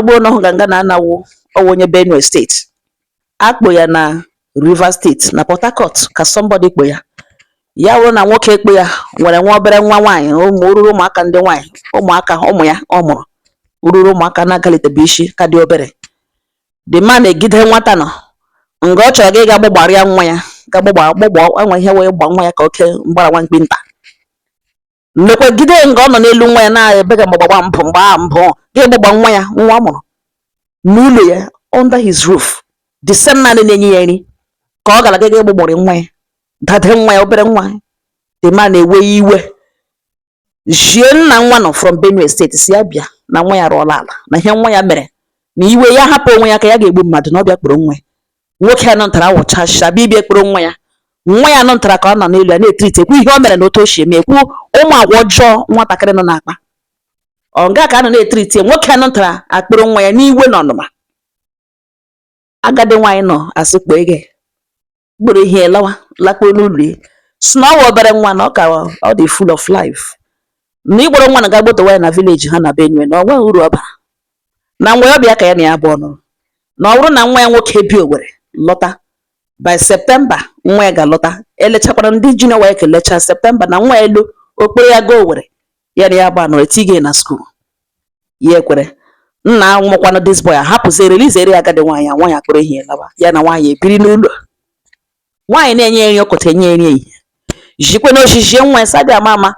Gboo na ọhụ nga na anawo ọwụ onye Benue State, akpọ ya na Rivers State, na Port Harcourt ka somebody kpo ya. Ya wụrụ na nwoke ekpo ya nwere nwa obere nwa nwaanyị, ụmụ ruru ụmụaka ndị nwaanyị, ụmụaka ụmụ ya ọ mụrụ ruru ụmụaka na-agalitebe isi, ka dị obere. The man egide nwata nọ nga ọ chọrọ gị ịga gbụgbarịa nwa ya, ga gbụgba gbụgba enwe ihe wee gba nwa ya ka oke mgbara nwa mkpi nta nlekwegide nga ọ nọ n'elu nwa ya na-ebega mgbagba mbụ mgba mbụ gị gbụgba nwa ya, nwa ọ mụrụ n'ụlọ ya, under his roof. The same man na-enye ya nri ka ọ gara gaga gbụgbọrị nwa ya, dade nwa ya, obere nwa. The man ewe iwe jie nna nwa nọ from Benue State, si ya bịa na nwa ya rụọla ala, na ihe nwa ya mere na iwe ya hapụ onwe ya ka ya ga-egbu mmadụ, na ọ bịa kpọrọ nwa ya. Nwoke a nọntara awụchasịa bịa ibia kpọrọ nwa ya. Nwa ya nọntara ka ọ nọ n'elu ya na-etiriti ekwu ihe o mere na otu o si eme, ekwu ụmụ agwa ọjọọ nwatakịrị nọ n'akpa ọ nga ka a nọ na-etiriti. Nwoke a nọntara akpụrụ nwa ya n'iwe na ọnụma. Agadi nwaanyị nọ asị kpọọ ege gburu ihe lawa lakpuo n'ụlọ ya, si na ọ wụ obere nwa, na ọ ka ọ dị full of life, na ịgboro nwa na ga gbotowa ya na village ha na Benue, na ọ nweghị uru ọ bara, na mgbe ọ bịa ka ya na ya abụọ nọrọ, na ọ bụrụ na nwa ya nwoke bi Owerri lọta by September, nwa ya ga-alọta, elechakwara ndị junior WAEC lechaa September, na nwa ya elu okporo ya gaa Owerri, ya na ya abụọ nọrọ etige na school. Ya ekwere. Nna nwụkwanụ this boy ahapụzie, release ya. Agadi nwaanyị nwaanyị akpọrọ ihe lawa, ya na nwaanyị ebiri n'ụlọ. Nwaanyị na-enye ya nri ọkụta, enye ya nri ehihie, jikwe na ojijie nwa ya sadị ama ama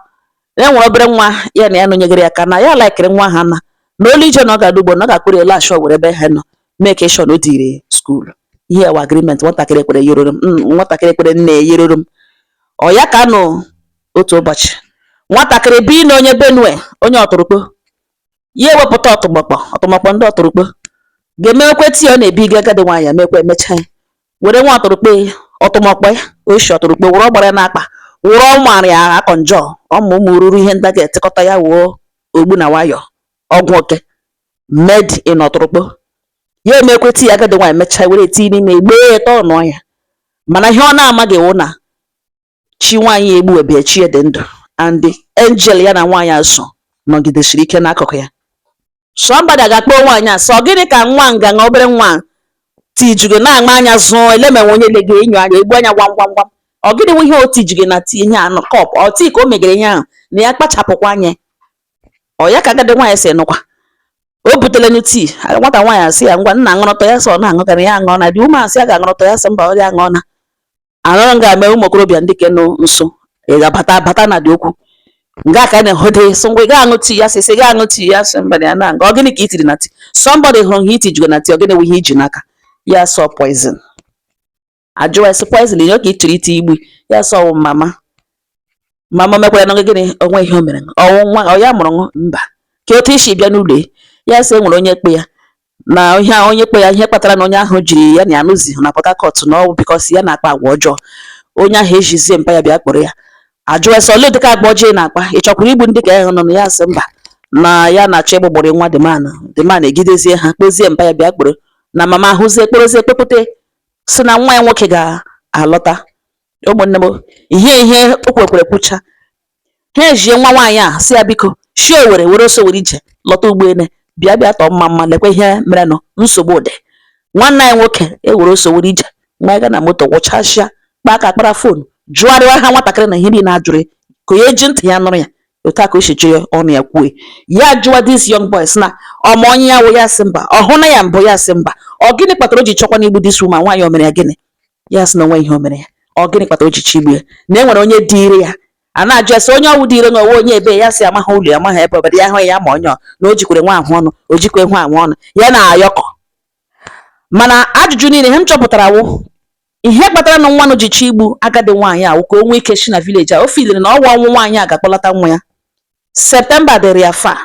na e nwere obere nwa ya na ya nọnyegere ya ka na ya laikiri nwa ha, na na olu ije na ọ ga-ada ugbo, na ọ ga-akpụrụ ya laghachi Owerri ebe ha nọ, make sure na o dịrị school. Ihe wa agreement. Nwatakịrị ekwere yeroro m, nwatakịrị ekwere nne ya yeroro m. Ọ ya ka nọ otu ụbọchị, nwatakịrị bi na onye Benue, onye ọtụrụkpo ya ewepụta ọtụmọkpọ, ọtụmọkpọ ndị ọtụrụkpo ga-emekwe tii ọ na-ebiga agadi nwaanyị emekwe emechaa ya were nwa ọtụrụkpe ọtụmọkpọ ya oshi ọtụrụkpo were ọ gbara ya n'akpa, wụrụ ọmara ya akọ njọ ọmụ ụmụ ruru ihe ndị a ga-etikọta ya wuo ogbu na nwayọ ọgwụ oke made in ọtụrụkpo. Ya emekwe tii agadi nwaanyị mechaa were tii n'ime gbee ya tọọ ya. Mana ihe ọ na-amaghị wụ na chi nwaanyị ya egbuwebe chi ya dị ndụ, and the angel ya na nwaanyị a so nọgidesiri ike n'akụkụ ya. Somebody ga-akpọ nwaanyị a sị, ọ gịnị ka nwa nganga obere nwa tijugo na-agba anya zụọ elemenwe onye lega enyo anya egbu anya gwam gwam gwam? Ọ gịnị wụ ihe o tijugo na tii ihe anụ cup ọ tii ka o megere ihe ahụ na ya kpachapụkwa anya? Ọ ya ka agadi nwaanyị si nụkwa o butelenu tii. Nwata nwaanyị asị ya, ngwa nna, aṅụrụtọ ya. Sị ọ na-aṅụkarị ya aṅụọ na dị ume asị ya ga-aṅụrụtọ ya. Sị mba, ọ ya aṅụọ na aṅụrụ nga mee. Ụmụ okorobịa ndị ke nọ nso ị ga-abata bata na dị okwu nga ka a na-ehode sị, ngwa, ị ga-aṅụ tii? Ya sị, sị ga-aṅụ tii. Ya sị mba, na ya na-aṅụ. Ọ gịnị ka i tiri na tii? Somebody hụrụ ihe itijugo na tii. Ọ gịnị wụ ihe iji n'aka ya? Sọ poison. Ajụwa ya sị, poison ihe ka ị chọrọ iti igbu ya? Sọ ọwụ mama. Mama mekwara na gịnị? Onwe ihe o mere ọwụ nwa ọ ya mụrụ ṅụ mba ka otu isi bịa n'ụlọ ya. Ya sị e nwere onye kpe ya na ihe a, onye kpe ya, ihe kpatara na onye ahụ jiri ya na ya nụzi na Port Harcourt na ọ bụ because ya na-akpa agwa ọjọọ. Onye ahụ ejizie mpa ya bịa kpọrọ ya. Ajụwa sị, olee dịka agwa ọjọọ ị na-akpa? Ị chọkwara igbu ndị ka ya nọ na ya? Sị mba, na ya na-achọ ịgbụgbọrị nwa. The man, the man egidezie ha, kpezie mpa ya bịa kpọrọ na mama ahụzie kpọrọzie kpepụte, sị na nwa ya nwoke ga-alọta. Ụmụnne m, ihe o kwekwere kwucha, ha ejie nwa nwaanyị a, sị ya biko shi Owere were ọsọ were ije lọta ụgbọelu, bịa bịa tọọ mma mma, lekwa ihe merenụ, nsogbu dị. Nwanne anyị nwoke ewere ọsọ were ije nwa ya gaa na moto wụchasịa kpa aka kpara phone jụgharịwa ha nwatakịrị na ihe niile ajụrụ ka ya eji ntị ya nụrụ ya. Otu a ka o si jụ ọnụ ya kwue ya, jụwa this young boy sị na ọma onye ya wụ. Ya sị mba. Ọ hụ na ya mbụ? Ya sị mba. Ọ gịnị kpatara o ji chọkwa n'igbu this woman? Nwaanyị o mere ya gịnị? Ya sị na onwe ihe o mere ya. Ọ gịnị kpatara o ji chọ igbu ya? Na e nwere onye dịịrị ya. A na-ajụ ya sị, onye ọwụ dịịrị nwa owe onye ebe? Ya sị amaghị ụlọ ya, amaghị ebe obodo ya, hụ ya ma onye ọ na o jikwere nwa ahụ ọnụ, o jikwe hụ ahụ ọnụ ya na-ayọkọ. Mana ajụjụ niile, ihe m chọpụtara wụ ihe kpatara na nwa nụ ji chọ igbu agadi nwaanyị a wụ ka o nwee ike si na village a. O filiri na ọnwa ọnwụ nwaanyị a ga-akpọlata nwa ya. September dịrị ya fa.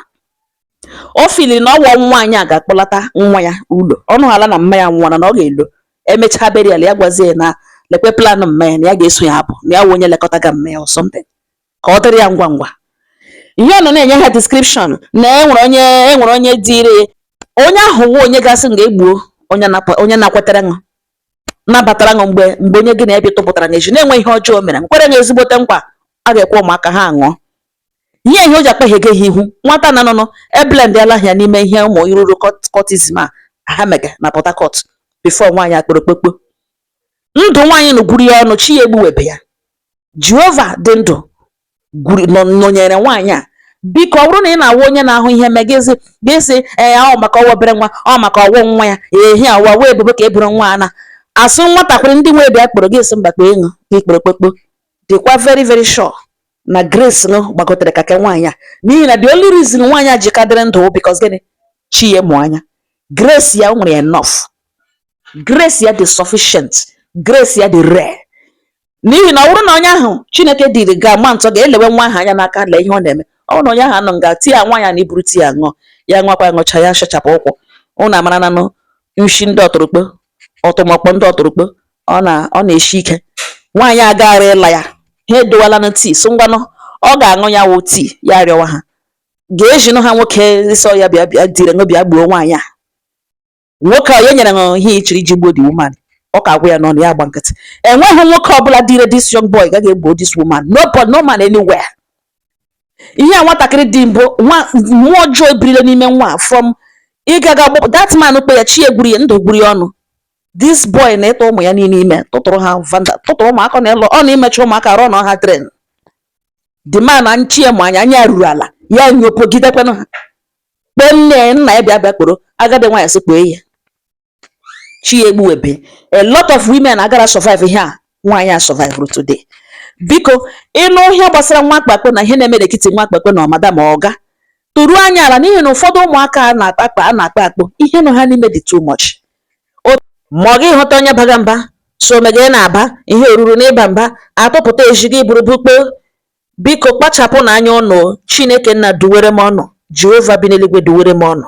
O filiri na ọnwa ọnwụ nwaanyị a ga-akpọlata nwa ya ụlọ ọnụ ala na mma ya nwụọra, na ọ ga-elo emechaa burial ya, gwazie na lekwe plan mma ya, na ya ga-eso ya apụ, na ya wụ onye lekọta ga mma ya or something, ka ọ dịrị ya ngwa ngwa. Ihe ọ nọ na-enye ha description na e nwere onye dịrị onye ahụ wụ onye gasị nga egbuo onye onye nakwetere ṅụ nabatara ṅụ mgbe onye gị na ebe tụpụtara n'ezi na-enwe ihe ọjọọ o mere nkwere ṅụ ezigbote nkwa a ga-ekwe ụmụaka ha ṅụọ. Ihe ihe o ji akpaghege ha ihu nwata na nọnụ eblendịala ya n'ime ihe ụmụ iruru cultism a ha mege na Port Harcourt before nwaanyị akpọrọ ndụ. Nwaanyị nụ gwuru ya ọnụ, chi ya egbuwebe ya. Jehova dị ndụ gwuru nọnyere nwaanyị a. Biko, ọ bụrụ na ị na-awụ onye na-ahụ ihe mee gịsị gịsị, ee, ọ maka ọwa obere nwa, ọ maka ọwụ nwa ya ehi awa wee ebubo ka e buru nwa a na asụ nwatakịrị ndị nwe bịa kpọrọ gị sị mba, kpee ṅụ gị kpọrọ kpokpo. Dịkwa very very sure na grace ṅụ gbagotere ka ke nwaanyị a, n'ihi na the only reason nwaanyị a ji ka dịrị ndụ because gịnị? Chi ya mụ anya. Grace ya nwere enough, grace ya dị sufficient, grace ya dị rare, n'ihi na ọ bụrụ na onye ahụ Chineke dịrị ga-ama ntọ ga-elewe nwa ahụ anya n'aka, lee ihe ọ na-eme. Ọ bụrụ na onye ahụ anọ nga tii ya nwa ya na iburu tii ya ṅụọ, ya ṅụọkwa, ṅụcha ya shachapụ ụkwụ. Ụnụ amara nanụ nshi ndị ọtụrụkpo, ọtụmọkpọ ndị ọtụrụkpo, ọ na-eshi ike. Nwaanyị agaghara ịla ya, ha edowala na tii so ngwanụ, ọ ga-aṅụ ya wụ tii ya rịọwa ha ga-ejinụ ha. Nwoke sọ ya bịa bịa dịrị ṅụ bịa gbuo nwaanyị a. Nwoke a ya nyere ṅụ ihe ichiri iji gbuo the woman, ọ ka agwụ ya n'ọnụ, ya agba nkịtị. Enweghị nwoke ọbụla dịre this young boy gaghị egbuo this woman. No, but no man anywhere. Ihe a nwatakịrị dị mbụ, nwa mmụọ ọjọọ ebirile n'ime nwa from ịgaga gbapụ that man kpe ya, chi egburu ya, ndụ gburu ya ọnụ. This boy na-ịtụ ụmụ ya niile ime, tụtụrụ ha vanda, tụtụrụ ụmụaka na ịlụ ọ na-imecha ụmụaka rụọ na ha train. The man na nchi ya mụ anya, anya ruru ala ya nyopogidekwanụ ha kpee nne nna ya bịa bịa kporo agadi nwaanyị sị kpee ya, chi ya egbuwebe. A lot of women agara survive ihe a nwaanyị a survive today. Biko, ịnụ ihe gbasara nwa akpakpe na ihe na-eme n'etiti nwa akpakpe na ọmada ma ọga, tụruo anya ala, n'ihi na ụfọdụ ụmụaka a na-akpa akpa a na-akpa akpụ, ihe nọ ha n'ime dị too much. Ma ọ gị hụta onye baga mba so mega na-aba ihe oruru na ịba mba atụpụta ezi gị bụrụ bukpo. Biko, kpachapụ n'anya ụnụ. Chineke nna duwere m ọnụ, Jehova bi n'eluigwe duwere m ọnụ.